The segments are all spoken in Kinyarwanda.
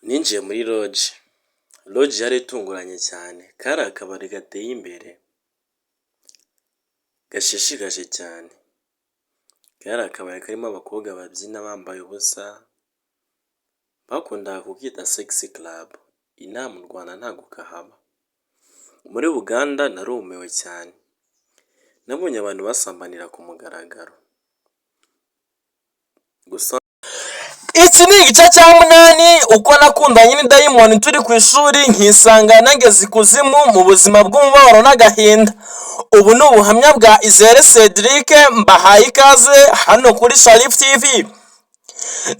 Ninjiye muri lodge. Lodge yari itunguranye cyane, kari akabari gateye imbere, gashishikaje cyane. Kari akabari karimo abakobwa babyina bambaye ubusa, bakundaga kukita sex club, inaha mu Rwanda ntabwo kahaba. Muri Uganda narumiwe cyane, nabonye abantu basambanira ku mugaragaro. Gusa Iki ni igice cya 8, uko nakundanye n'idayimoni turi ku ishuri, nkisanga nageze ikuzimu mu buzima bw'umubabaro n'agahinda. Ubu ni ubuhamya bwa Izere Cedric. Mbahaye ikaze hano kuri Sharif TV.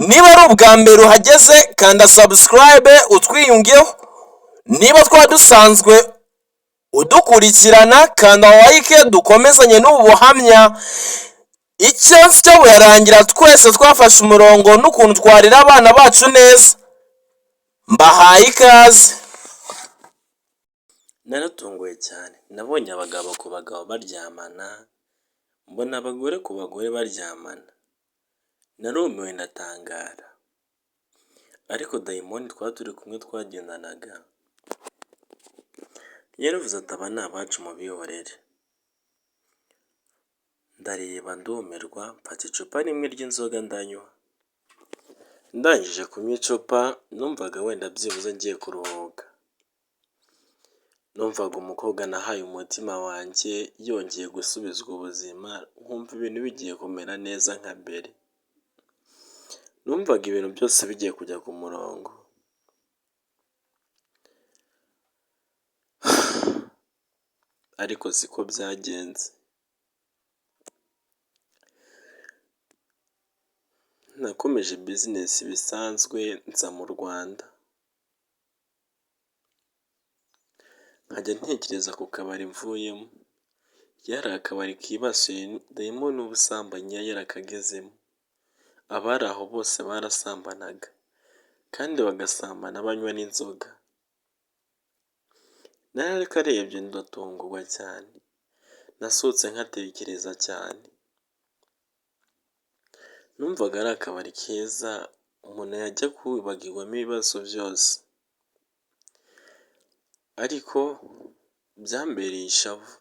Niba ari ubwa mbere uhageze, kanda subscribe utwiyungeho. Niba twaba dusanzwe udukurikirana, kanda like dukomezanye n'ubu buhamya. Icyo nzi cyo, burarangira twese twafashe umurongo n'ukuntu twarera abana bacu neza. Mbahaye ikaze. Naratunguwe cyane, nabonye abagabo ku bagabo baryamana, mbona abagore ku bagore baryamana. Narumiwe, ndatangara. Ariko dayimoni twaba turi kumwe twagendanaga, yaravuze ati: "Aba ni abacu, mubihorere." Ndareba ndumirwa, mfata icupa rimwe ry'inzoga ndanywa. Ndangije kunywa icupa, numvaga wenda byibuze ngiye kuruhuka. Numvaga umukobwa nahaye umutima wanjye yongeye gusubizwa ubuzima, nkumva ibintu bigiye kumera neza nka mbere. Numvaga ibintu byose bigiye kujya ku murongo. Ariko siko byagenze. Nakomeje business bisanzwe, nza mu Rwanda. Nkajya ntekereza ku kabari mvuyemo. Yari akabari kibasiye dayimoni w'ubusambanyi, yari yarakagezemo. Abari aho bose barasambanaga kandi bagasambana banywa n'inzoga. Narakarebye ndatungurwa cyane. Nasohotse nkatekereza cyane. Numvaga ari akabari keza umuntu yajya kwibagirwamo ibibazo byose. Ariko byambereye ishavu.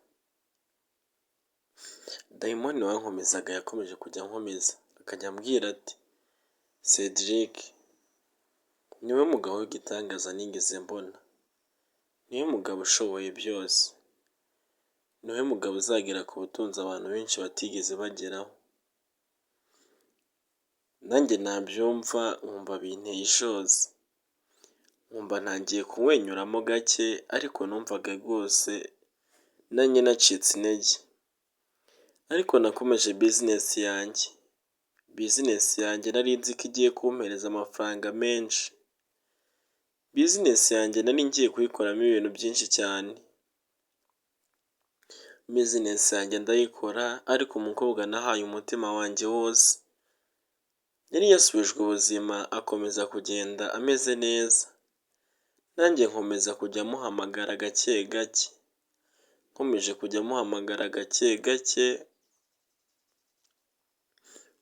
Dayimoni wankomezaga yakomeje kujya ankomeza, akajya ambwira ati: "Cedric niwe mugabo w'igitangaza nigeze mbona, niwe mugabo ushoboye byose, niwe mugabo uzagera ku butunzi abantu benshi batigeze bageraho." Nanjye nabyumva nkumva binteye ishozi, nkumva ntangiye kumwenyuramo gake, ariko numvaga rwose nanjye nacitse intege. Ariko nakomeje business yanjye. Business yanjye nari nzi ko igiye kumpereza amafaranga menshi. Business yanjye nari ngiye kuyikoramo ibintu byinshi cyane. Business yanjye ndayikora, ariko umukobwa nahaye umutima wanjye wose yari yasubijwe ubuzima, akomeza kugenda ameze neza. Nanjye nkomeza kujya muhamagara gake gake. Nkomeje kujya muhamagara gake gake,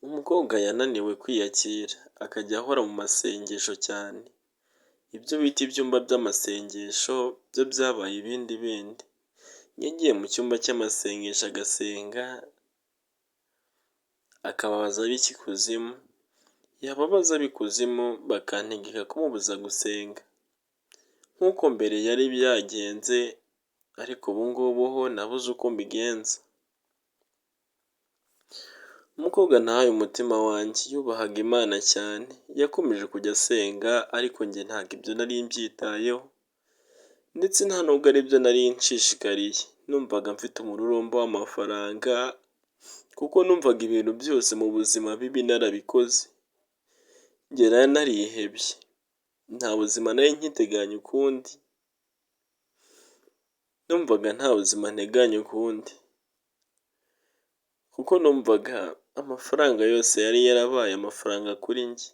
umukobwa yananiwe kwiyakira, akajya ahora mu masengesho cyane. Ibyo bita ibyumba by'amasengesho byo byabaye ibindi bindi. Yagiye mu cyumba cy'amasengesho agasenga, akababaza ab'ikuzimu, yababaza ab'ikuzimu bakantegeka kumubuza gusenga. Nk'uko mbere yari byagenze, ariko ubu ngubu ho nabuze uko mbigenza. Umukobwa nahaye umutima wanjye yubahaga Imana cyane, yakomeje kujya asenga, ariko njye ntabwo ibyo nari mbyitayeho, ndetse nta nubwo aribyo nari nshishikariye. Numvaga mfite umururumba w'amafaranga, kuko numvaga ibintu byose mu buzima bibi narabikoze. Njye nari narihebye, nta buzima nari nkiteganya ukundi. Numvaga nta buzima nteganya ukundi, kuko numvaga amafaranga yose yari yarabaye amafaranga kuri njye.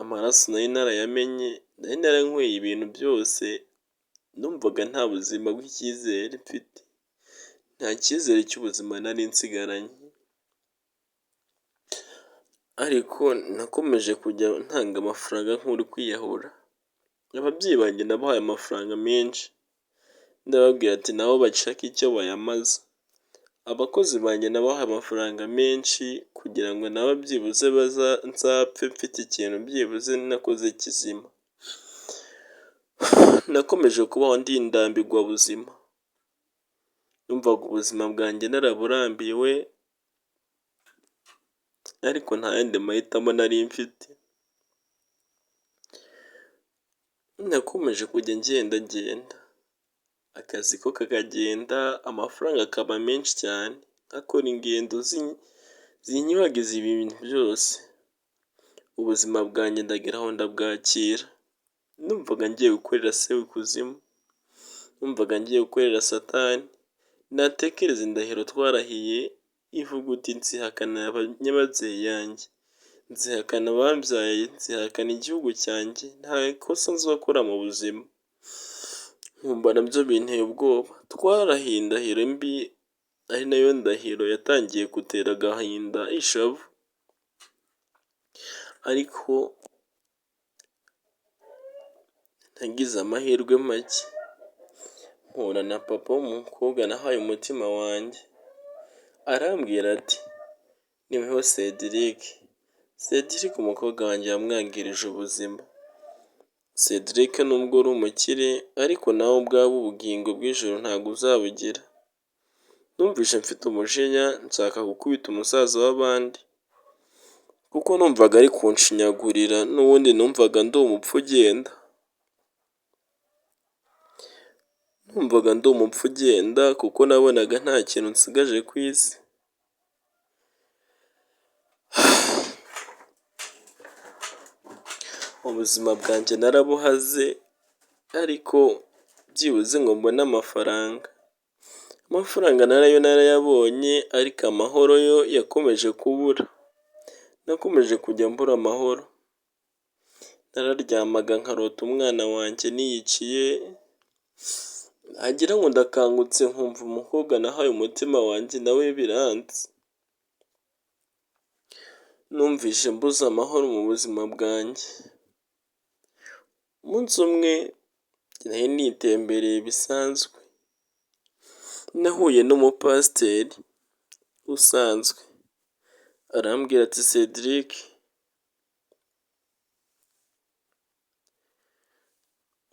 Amaraso nari narayamenye, nari naranyweye ibintu byose, numvaga nta buzima bw'icyizere mfite, nta cyizere cy'ubuzima nari nsigaranye. Ariko nakomeje kujya ntanga amafaranga nk'uri kwiyahura. Ababyeyi banjye nabahaye amafaranga menshi, ndababwira ati nabo bashake icyo bayamaza. Abakozi banjye nabahaye amafaranga menshi kugira ngo nabo byibuze nzapfe mfite ikintu byibuze nakoze kizima. Nakomeje kubaho ndi indambirwabuzima, numvaga ubuzima bwanjye naraburambiwe ariko nta yandi mahitamo nari mfite. Nakomeje kujya ngendagenda, akazi ko kakagenda, amafaranga akaba menshi cyane, nkakora ingendo zinyibagiza ibintu byose. Ubuzima bwanjye ndagera aho ndabwakira, numvaga ngiye gukorera se w'ikuzimu, numvaga ngiye gukorera satani, natekereza indahiro twarahiye ivuga uti nzihakana nyababyeyi yanjye, nzihakana abambyaye, nzihakana igihugu cyanjye, nta kosa nzakora mu buzima. Nkumva nabyo binteye ubwoba. Twarahiye indahiro mbi ari nayo ndahiro yatangiye gutera agahinda ishavu, ariko nagize amahirwe make mpura na papa w'umukobwa nahaye umutima wanjye, arambwira ati niweho Cedric, Cedric umukobwa wanjye yamwangirije ubuzima. Cedric nubwo uri umukire ariko nawe ubwawe ubugingo bw'ijuru ntabwo uzabugira. Numvise mfite umujinya nshaka gukubita umusaza w'abandi, kuko numvaga ari kunshinyagurira n'ubundi numvaga ndi umupfu ugenda. Numvaga ndi umupfu ugenda kuko nabonaga nta kintu nsigaje ku isi. Ubuzima bwanjye narabuhaze ariko byibuze ngo mbone amafaranga. Amafaranga nayo narayabonye ariko amahoro yo yakomeje kubura. Nakomeje kujya mbura amahoro. Nararyamaga nkarota umwana wanjye niyiciye, nagira ngo ndakangutse nkumva umukobwa nahaye umutima wanjye nawe biranze. Numvise mbuze amahoro mu buzima bwanjye. Umunsi umwe nari nitembereye bisanzwe, nahuye n'umupasiteri usanzwe, arambwira ati Cedric,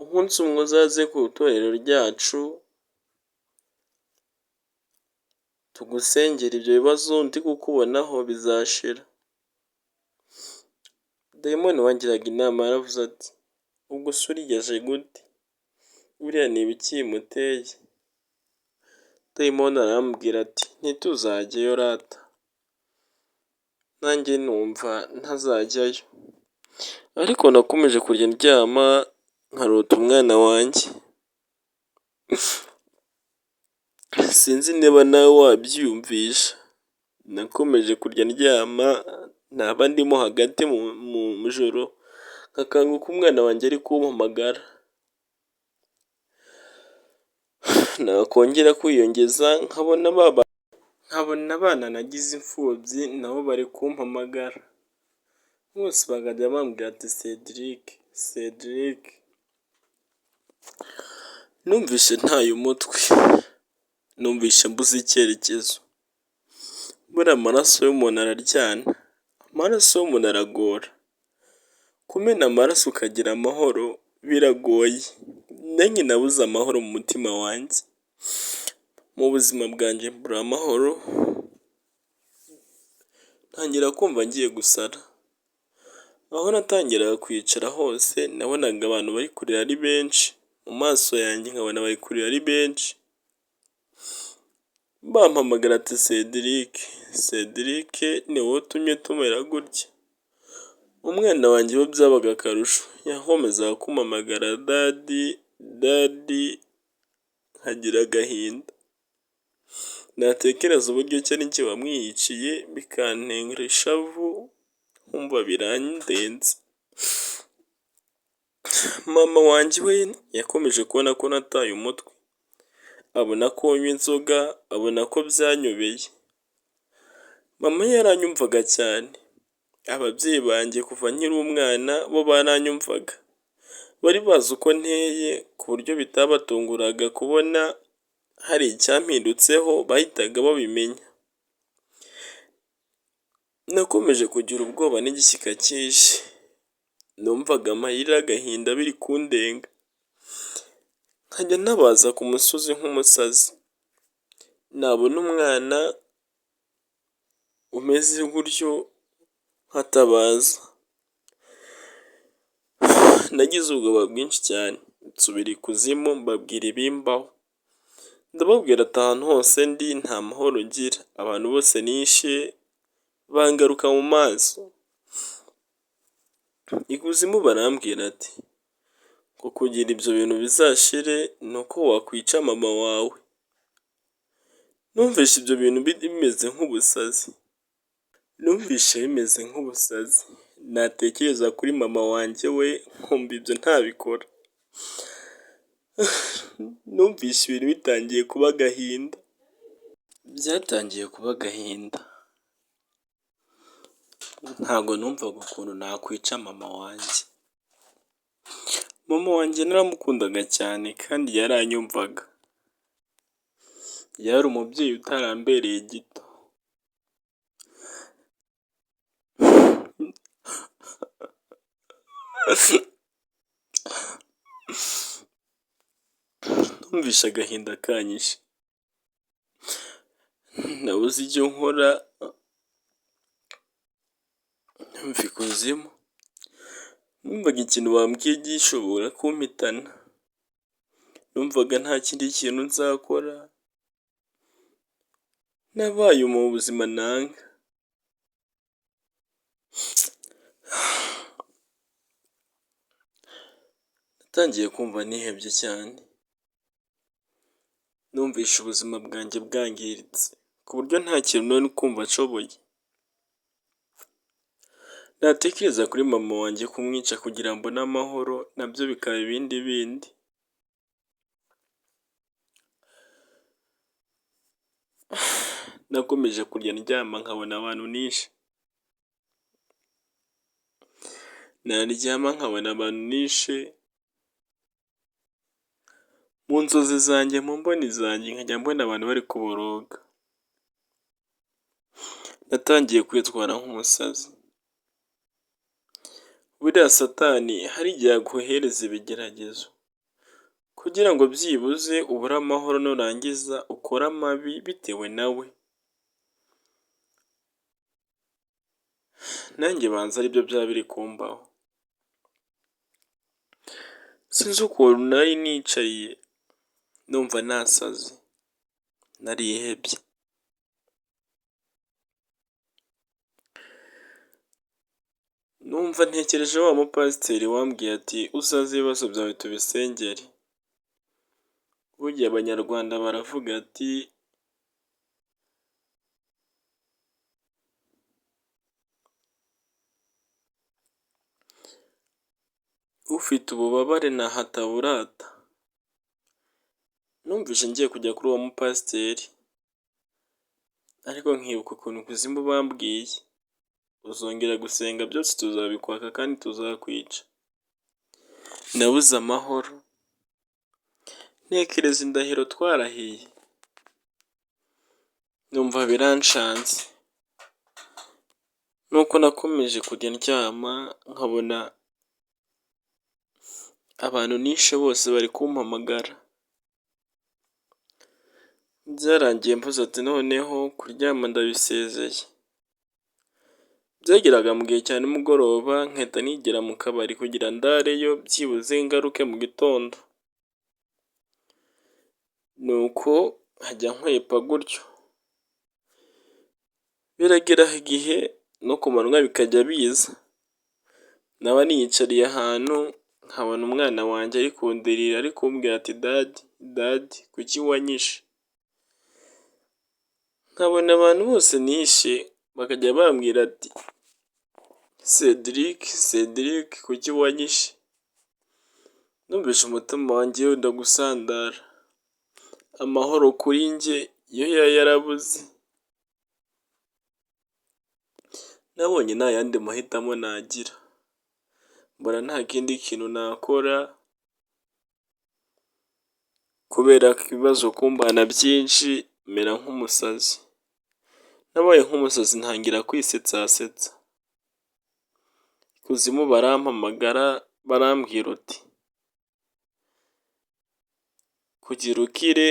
umunsi umwe uzaze ku itorero ryacu tugusengere ibyo bibazo ndi kukubonaho bizashira. Dayimoni wangiraga inama yaravuze ati ubwo se urigeje gute? Buriya ni ibiki bimuteye? Dayimoni arambwira ati ntituzajyeyo rata. Nanjye numva ntazajyayo, ariko nakomeje kujya ndyama nkarota umwana wanjye. Sinzi niba nawe wabyiyumvisha, nakomeje kujya ndyama naba ndimo hagati mu ijoro nkakanguka umwana wanjye ari kumpamagara, nakongera kwiyongeza nkabona abana nagize imfubyi nabo bari kumpamagara, bose bakajya bambwira ati Cedric, Cedric. Numvise ntaye umutwe, numvise mbuze icyerekezo. Buriya amaraso y'umuntu araryana, amaraso y'umuntu aragora. Kumena amaraso ukagira amahoro biragoye. Nanjye nabuze amahoro mu mutima wanjye. Mu buzima bwanjye mbura amahoro, ntangira kumva ngiye gusara. Aho natangiraga kwicara hose nabonaga abantu bari kurira ari benshi, mu maso yanjye nkabona bari kurira ari benshi. Bampamagara ati Cedric, Cedric ni wowe utumye tumera gutya. Umwana wanjye we byabaga akarusho, yakomezaga kumpamagara dadi, dadi, nkagira agahinda. Natekereza uburyo ki ari njye wamwiyiciye bikantera ishavu, nkumva birandenze. Mama wanjye we yakomeje kubona ko nataye umutwe, abona ko nywa inzoga, abona ko byanyobeye. Mama yaranyumvaga cyane, ababyeyi banjye kuva nkiri umwana bo baranyumvaga. Bari bazi uko nteye ku buryo bitabatunguraga kubona hari icyampindutseho, bahitaga babimenya. Nakomeje kugira ubwoba n'igishyika cyinshi, numvaga amarira y'agahinda biri kundenga, nkajya ntabaza ku musozi nk'umusazi, nabona umwana umeze gutyo nkatabaza. Nagize ubwoba bwinshi cyane, nsubira ikuzimu mbabwira ibimbaho, ndababwira ati ahantu hose ndi nta mahoro ngira, abantu bose nishe bangaruka mu maso. Ikuzimu barambwira ati ngo kugira ibyo bintu bizashire ni uko wakwica mama wawe. Numvise ibyo bintu bimeze nk'ubusazi, numvise bimeze nk'ubusazi, natekereza kuri mama wanjye we nkumva ibyo ntabikora. Numvise ibintu bitangiye kuba agahinda, byatangiye kuba agahinda. Ntabwo numvaga ukuntu nakwica mama wanjye. Mama wanjye naramukundaga cyane kandi yaranyumvaga. Yari umubyeyi utarambereye gito. Numvise agahinda kanyishe, nabuze icyo nkora, mva ikuzimu. Numvaga ikintu bambwiye gishobora kumpitana, numvaga nta kindi kintu nzakora, nabaye mu buzima nanga. Natangiye kumva nihebye cyane, numvise ubuzima bwanjye bwangiritse ku buryo nta kintu nari kumva nshoboye. Natekereza kuri mama wanjye kumwica kugira mbone amahoro nabyo bikaba ibindi bindi. Nakomeje kujya ndyama nkabona abantu nishe, naryama nkabona abantu nishe, mu nzozi zanjye mu mboni zanjye nkajya mbona abantu bari kuboroga. Natangiye kwitwara nk'umusazi. Buriya satani hari igihe aguhereza ibigeragezo kugira ngo byibuze ubure amahoro nurangiza ukore amabi bitewe nawe. Nanjye banza aribyo byaba biri kumbaho. Sinzi ukuntu nari nicaye numva nasaze, narihebye. Numva ntekereje wa mupasiteri wambwiye ati uzaze ibibazo byawe tubisengere. Burya abanyarwanda baravuga ati ufite ububabare ntaho ataburata. Numvise ngiye kujya kuri uwo mupasiteri, ariko nkibuka ukuntu ikuzimu bambwiye, uzongera gusenga byose tuzabikwaka kandi tuzakwica. Nabuze amahoro, ntekereza indahiro twarahiye, numva biranshanze. Nuko nakomeje kujya ndyama nkabona abantu nishe bose bari kumpamagara. Byarangiye mvuze ati noneho kuryama ndabisezeye. Byageraga mu gihe cya nimugoroba nkahita nigira mu kabari kugira ndareyo byibuze ngaruke mu gitondo. Nuko nkajya nkwepa gutyo. Biragera igihe no ku manywa bikajya biza. Naba niyicariye ahantu nkabona umwana wanjye ari kundirira ari kumbwira ati dadi, dadi kuki wanyishe? Nkabona abantu bose nishe bakajya bambwira ati Cedric, Cedric kuki wanyishe? Numvise umutima wanjye wenda gusandara, amahoro kuri njye yo yari yarabuze. Nabonye nta yandi mahitamo nagira, Mbona nta kindi kintu nakora kubera ko ibibazo kumbana byinshi, mera nk'umusazi. Nabaye nk'umusazi ntangira kwisetsasetsa. Ikuzimu barampamagara barambwira uti kugira ukire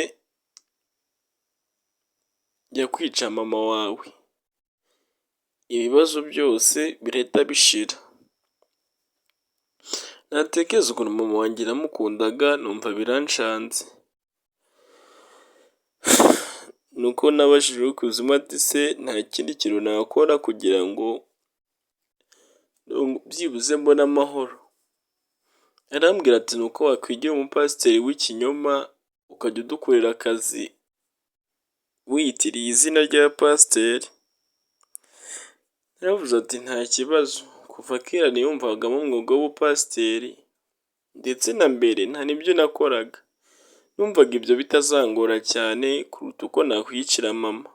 jya kwica mama wawe, ibibazo byose birahita bishira. Natekereza ukuntu mama wanjye namukundaga numva biranshanze. Nuko nabajije uw'ikuzimu ati se nta kindi kintu nakora kugira ngo byibuze mbone amahoro? Arambwira ati ni uko wakwigira umupasiteri w'ikinyoma ukajya udukorera akazi wiyitiriye izina rya pasiteri. Yaravuze ati nta kibazo, kuva kera niyumvagamo umwuga w'ubupasiteri ndetse na mbere nta n'ibyo nakoraga. Numvaga ibyo bitazangora cyane kuruta uko nakwiyicira mama.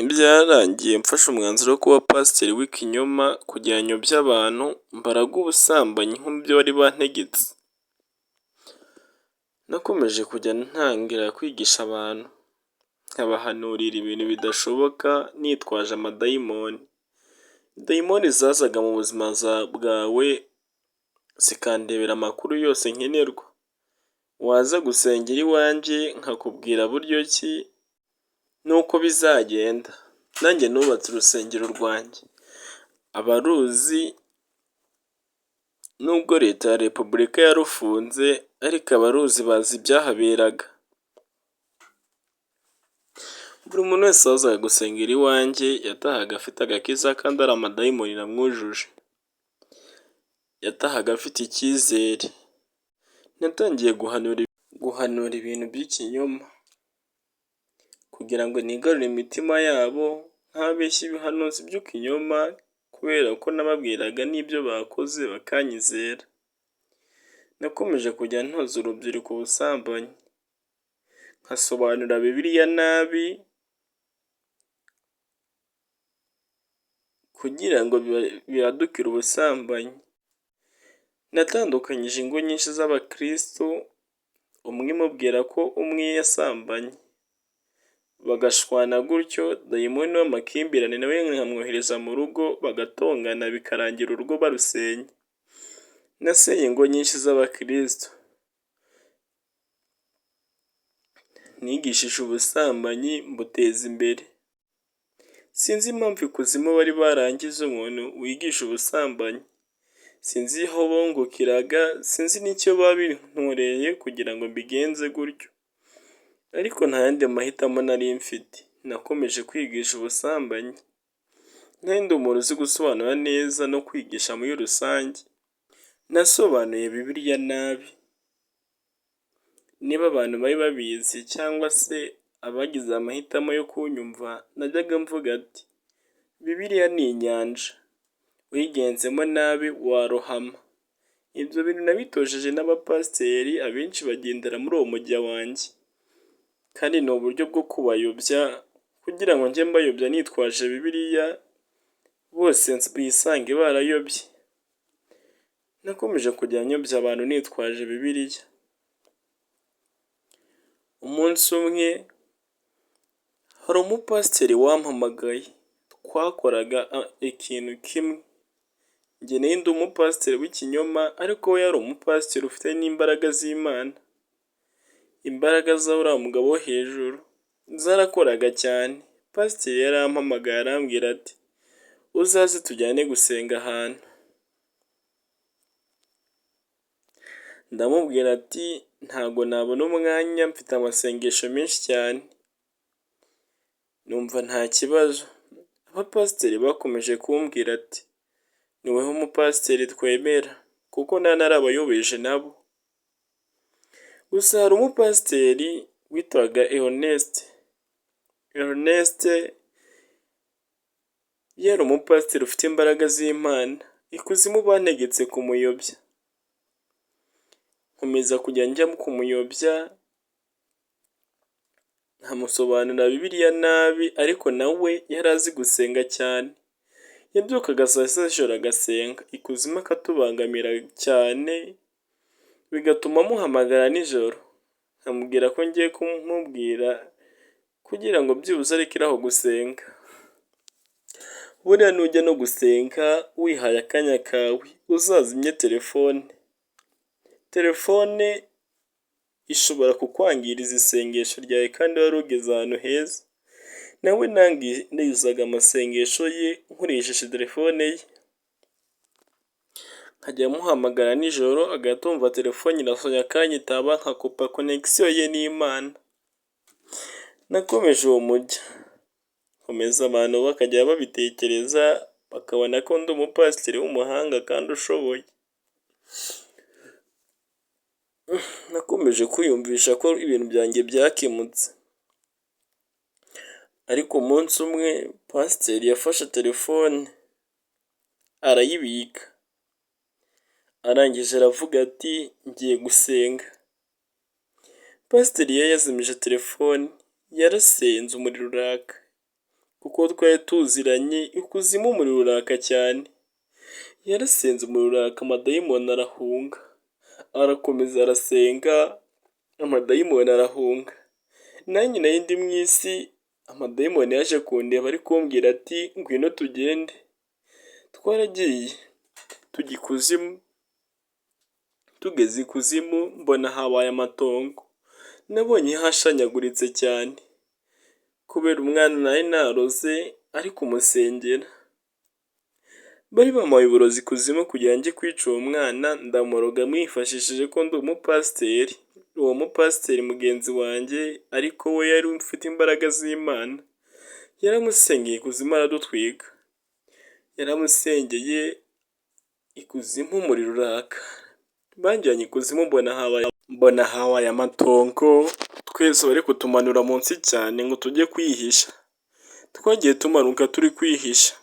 Byarangiye mfashe umwanzuro wo kuba pasiteri w'ikinyoma kugira nyobye abantu mbaraga ubusambanyi nk'ibyo bari bantegetse. Nakomeje kujya ntangira kwigisha abantu, nkabahanurira ibintu bidashoboka nitwaje amadayimoni. Dayimoni zazaga mu buzima bwawe zikandebera amakuru yose nkenerwa. Waza gusengera iwanjye nkakubwira buryo ki n'uko bizagenda. Nanjye nubatse urusengero rwanjye. Abaruzi nubwo leta ya repubulika yarufunze ariko abaruzi bazi ibyahaberaga. Buri muntu wese wazaga gusengera iwanjye yatahaga afite agakiza kandi ari amadayimoni namwujuje. Yatahaga afite icyizere. Natangiye guhanura ibintu by'ikinyoma kugira ngo nigarure imitima yabo, nkababeshya ibihanuzi by'ikinyoma kubera ko nababwiraga n'ibyo bakoze bakanyizera. Nakomeje kujya ntoza urubyiruko ubusambanyi, nkasobanura Bibiliya nabi kugira ngo biradukire ubusambanyi. Natandukanyije ingo nyinshi z'abakristo, umwe mubwira ko umwe yasambanye, bagashwana gutyo, dayimoni w'amakimbirane nawe nkamwohereza mu rugo bagatongana bikarangira urugo barusenye. Nasenye ingo nyinshi z'abakristo. Nigishije ubusambanyi mbuteza imbere. Sinzi impamvu ikuzimu bari barangize umuntu wigisha ubusambanyi. Sinzi aho bungukiraga, sinzi n'icyo babinkoreye kugira ngo mbigenze gutyo. Ariko nta yandi mahitamo nari mfite. Nakomeje kwigisha ubusambanyi. Nari ndi umuntu uzi gusobanura neza no kwigisha muri rusange. Nasobanuye Bibiliya nabi. Niba abantu bari babizi cyangwa se abagize amahitamo yo kunyumva, najyaga mvuga ati Bibiliya ni inyanja, uyigenzemo nabi warohama. Ibyo bintu nabitojeje n'abapasiteri, abenshi bagendera muri uwo mujya wanjye. Kandi ni uburyo bwo kubayobya kugira ngo njye mbayobya nitwaje Bibiliya, bose bisange barayobye. Nakomeje kujya nyobya abantu nitwaje Bibiliya. Umunsi umwe hari umupasiteri wampamagaye, twakoraga ikintu kimwe. Njye nari ndi umupasiteri w'ikinyoma ariko we yari umupasiteri ufite n'imbaraga z'Imana. Imbaraga za uriya mugabo wo hejuru zarakoraga cyane. Pasiteri yarampamagaye arambwira ati uzaze tujyane gusenga ahantu. Ndamubwira ati ntago nabona umwanya mfite amasengesho menshi cyane. Numva nta kibazo. Abapasiteri bakomeje kumbwira ati ni wowe mupasiteri twemera kuko nta narabayobeje nabo. Gusa hari umupasiteri witwaga Ernest. Ernest yari umupasiteri ufite imbaraga z'Imana. Ikuzimu bantegetse kumuyobya. Nkomeza kujya njya kumuyobya, nkamusobanurira Bibiliya nabi ariko nawe yari azi gusenga cyane. Yabyukaga saa sita z'ijoro agasenga, ikuzimu akatubangamira cyane, bigatuma muhamagara nijoro, nkamubwira ko ngiye kumubwira kugira ngo byibuze arekere aho gusenga. Buriya nujya no gusenga wihaye akanya kawe, uzazimye telefone. Telefone ishobora kukwangiriza isengesho ryawe kandi wari ugeze ahantu heza. Nawe nangirizaga amasengesho ye nkoresheje telefone ye. Nkajya muhamagara nijoro agahita yumva telefone irasonye akanyitaba nkakupa connexion ye n'Imana. Nakomeje uwo mujyo, nkomeza abantu bakajya babitekereza bakabona ko ndi umupasiteri w'umuhanga kandi ushoboye. Nakomeje kwiyumvisha ko ibintu byanjye byakemutse, ariko umunsi umwe pasiteri yafashe telefone arayibika, arangije aravuga ati ngiye gusenga. Pasiteri yari yazimije telefone, yarasenze umuriro uraka, kuko twari tuziranye ikuzimu umuriro uraka cyane. Yarasenze umuriro uraka amadayimoni arahunga, arakomeza arasenga amadayimoni arahunga. Nanjye nari ndi mu isi, amadayimoni yaje kundeba ari kumbwira ati ngwino tugende. Twaragiye tujya ikuzimu, tugeze ikuzimu mbona habaye amatongo. Nabonye hashanyaguritse cyane kubera umwana nari naroze ari kumusengera. Bari bampaye uburozi ikuzimu kugira njye kwica uwo mwana, ndamuroga mwifashishije ko ndi umupasiteri. Uwo mupasiteri mugenzi wanjye ariko we yari ufite imbaraga z'Imana, yaramusengeye ikuzimu aradutwika. Yaramusengeye ikuzimu umuriro uraka. Banjyanye ikuzimu mbona habaye amatongo, twese bari kutumanura munsi cyane ngo tujye kwihisha. Twagiye tumanuka turi kwihisha,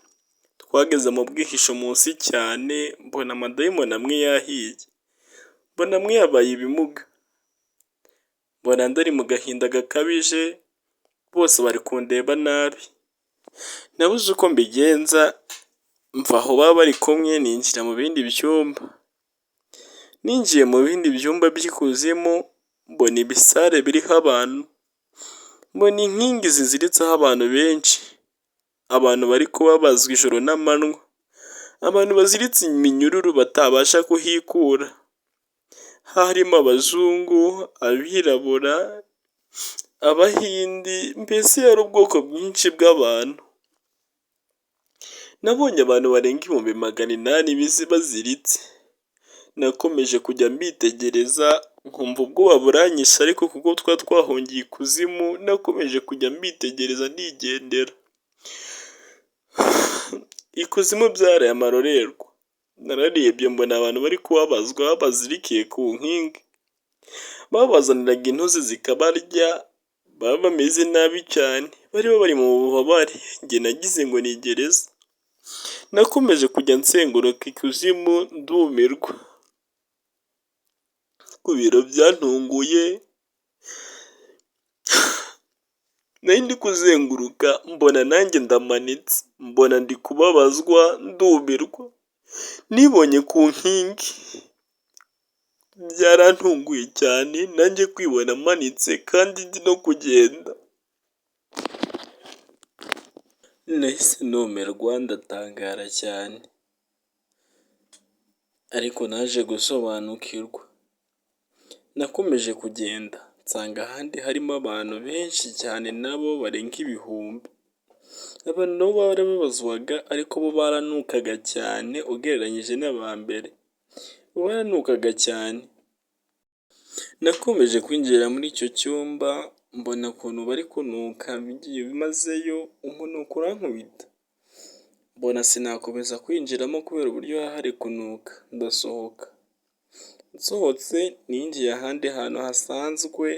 twageze mu bwihisho munsi cyane mbona amadayimoni amwe yahiye, mbona amwe yabaye ibimuga, mbona andi ari mu gahinda gakabije, bose bari kundeba nabi. Nabuze uko mbigenza mva aho baba bari kumwe ninjira mu bindi byumba. Ninjiye mu bindi byumba by'ikuzimu mbona ibisare biriho abantu, mbona inkingi ziziritseho abantu benshi, abantu bari kubabazwa ijoro n'amanywa, abantu baziritse iminyururu batabasha kuhikura. Harimo abazungu, abirabura, abahindi, mbese yari ubwoko bwinshi bw'abantu. Nabonye abantu barenga 800,000 baziritse. Nakomeje kujya mbitegereza nkumva ubwoba buranyishe ariko kuko twari twahungiye ikuzimu nakomeje kujya mbitegereza nigendera. Ikuzimu byaraye amarorerwa. Nararebye mbona abantu bari kubabazwa bazirikiye ku nkingi. Babazaniraga intozi zikabarya, baba bameze nabi cyane, bari bari mu bubabare, njye nagize ngo ni gereza. Nakomeje kujya nsenguruka ikuzimu ndumirwa. Ku biro byantunguye, nari ndi kuzenguruka mbona nanjye ndamanitse, mbona ndi kubabazwa ndumirwa. Nibonye ku nkingi, byarantunguye cyane nanjye kwibona manitse kandi ndi no kugenda. Nahise numirwa ndatangara cyane, ariko naje gusobanukirwa. Nakomeje kugenda nsanga ahandi harimo abantu benshi cyane nabo barenga ibihumbi. Abantu nabo barababazwaga ariko bo baranukaga cyane ugereranyije n'aba mbere, baranukaga cyane. Nakomeje kwinjira muri icyo cyumba mbona ukuntu bari kunuka bimazeyo umunuko urankubita, mbona sinakomeza kwinjiramo kubera uburyo hari kunuka ndasohoka. Nsohotse ninjiye ahandi hantu hasanzwe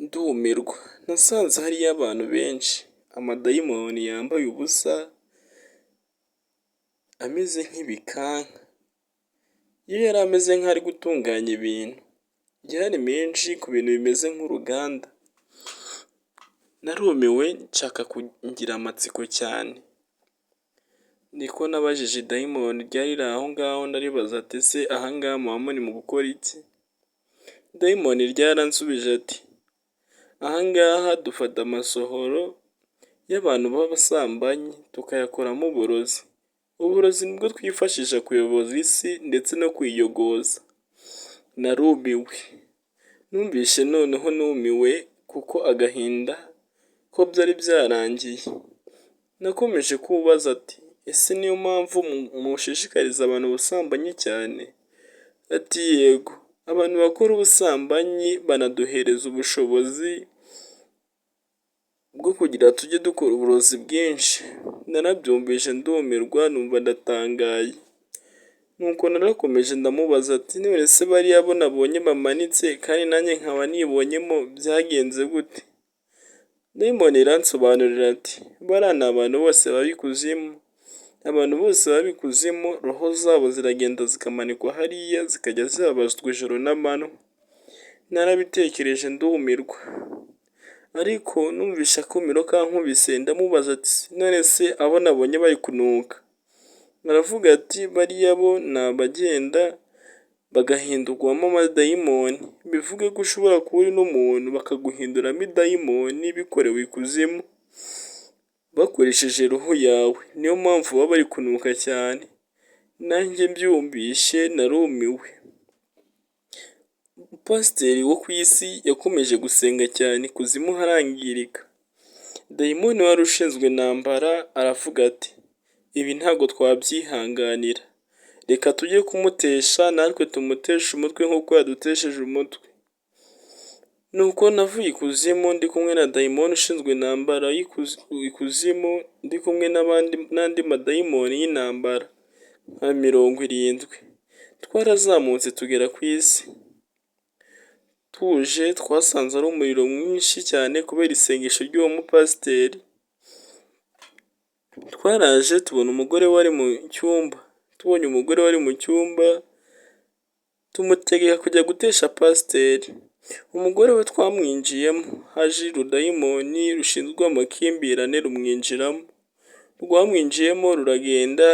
ndumirwa, nasanze hariyo abantu benshi, amadayimoni yambaye ubusa ameze nk'ibikanka, yo yari ameze nk'aho ari gutunganya ibintu, yari menshi ku bintu bimeze nk'uruganda. Narumiwe, nshaka kugira amatsiko cyane. Niko nabajije dayimoni ryari riri aho ngaho, ndaribaza ati: "Ese aha ngaha muba muri mu gukora iki?" Dayimoni ryaransubije ati: "Aha ngaha dufata amasohoro y'abantu b'abasambanyi tukayakoramo uburozi. Uburozi nibwo twifashisha kuyoboza isi ndetse no kuyiyogoza." Narumiwe, numvishe noneho numiwe kuko agahinda ko byari byarangiye. Nakomeje kubaza ati: "Ese niyo mpamvu mushishikariza abantu ubusambanyi cyane?" Ati: "Yego, abantu bakora ubusambanyi banaduhereza ubushobozi bwo kugira tujye dukora uburozi bwinshi." Narabyumvise ndumirwa, numva ndatangaye. Nuko narakomeje ndamubaza ati: "None se bariya bo nabonye bamanitse kandi nanjye nkaba nibonyemo, byagenze gute?" Dayimoni iransobanurira ati: "Bariya ni abantu bose baba ikuzimu. Abantu bose baba ikuzimu, roho zabo ziragenda zikamanikwa hariya, zikajya zibabazwa ijoro n'amanywa." Narabitekereje ndumirwa, ariko numvishe akumiro kankubise, ndamubaza ati: "None se abo nabonye bari kunuka?" Aravuga ati: "Bariya bo ni abagenda bagahindurwamo amadayimoni, bivuge ko ushobora kuba uri n'umuntu bakaguhinduramo idayimoni bikorewe ikuzimu bakoresheje roho yawe, niyo mpamvu baba bari kunuka cyane." Nanjye mbyumvishe narumiwe. Pasiteri wo ku isi yakomeje gusenga cyane, ikuzimu harangirika. Dayimoni wari ushinzwe intambara aravuga ati: "Ibi ntabwo twabyihanganira, reka tujye kumutesha natwe tumuteshe umutwe nk'uko yadutesheje umutwe." Nuko navuye ikuzimu ndi kumwe na dayimoni ushinzwe intambara y'ikuzimu, ndi kumwe n'abandi n'andi madayimoni y'intambara nka 70. Twarazamutse tugera ku isi. Tuje twasanze ari umuriro mwinshi cyane kubera isengesho ry'uwo mupasiteri. Twaraje tubona umugore wari mu cyumba, tubonye umugore wari mu cyumba tumutegeka kujya gutesha pasiteri. Umugore we twamwinjiyemo, haje urudayimoni rushinzwe amakimbirane rumwinjiramo, rwamwinjiyemo ruragenda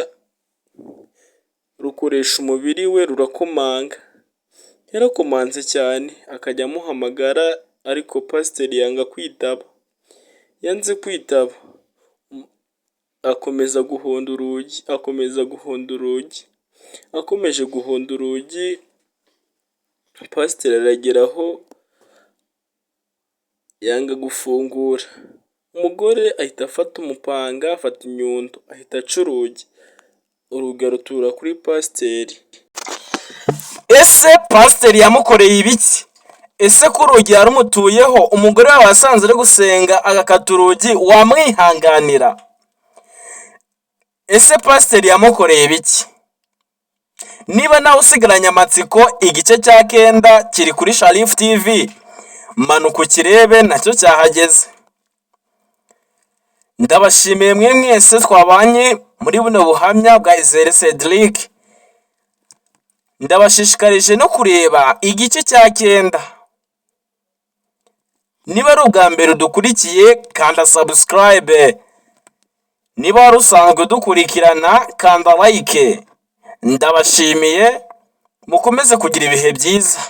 rukoresha umubiri we rurakomanga. Yarakomanze cyane akajya amuhamagara ariko pasiteri yanga kwitaba, yanze kwitaba akomeza guhonda urugi, akomeza guhonda urugi, akomeje guhonda urugi, pasiteri aragera aho yanga gufungura. Umugore ahita afata umupanga, afata inyundo ahita aca urugi, urugi arutura kuri pasiteri. Ese pasiteri yamukoreye ibiki? Ese ko urugi yarumutuyeho, umugore wawe wasanze ari gusenga agakata urugi, wamwihanganira? Ese pasiteri yamukoreye ibiki? Niba nawe usigaranye amatsiko, igice cya 9 kiri kuri Sharifu TV, manuka ukirebe, nacyo cyahageze. Ndabashimiye mwe mwese twabanye muri buno buhamya bwa Izere Cedric. Ndabashishikarije no kureba igice cya 9. Niba ari ubwa mbere udukurikiye, kanda subscribe. Niba wari usanzwe udukurikirana, kanda like. Ndabashimiye, mukomeze kugira ibihe byiza.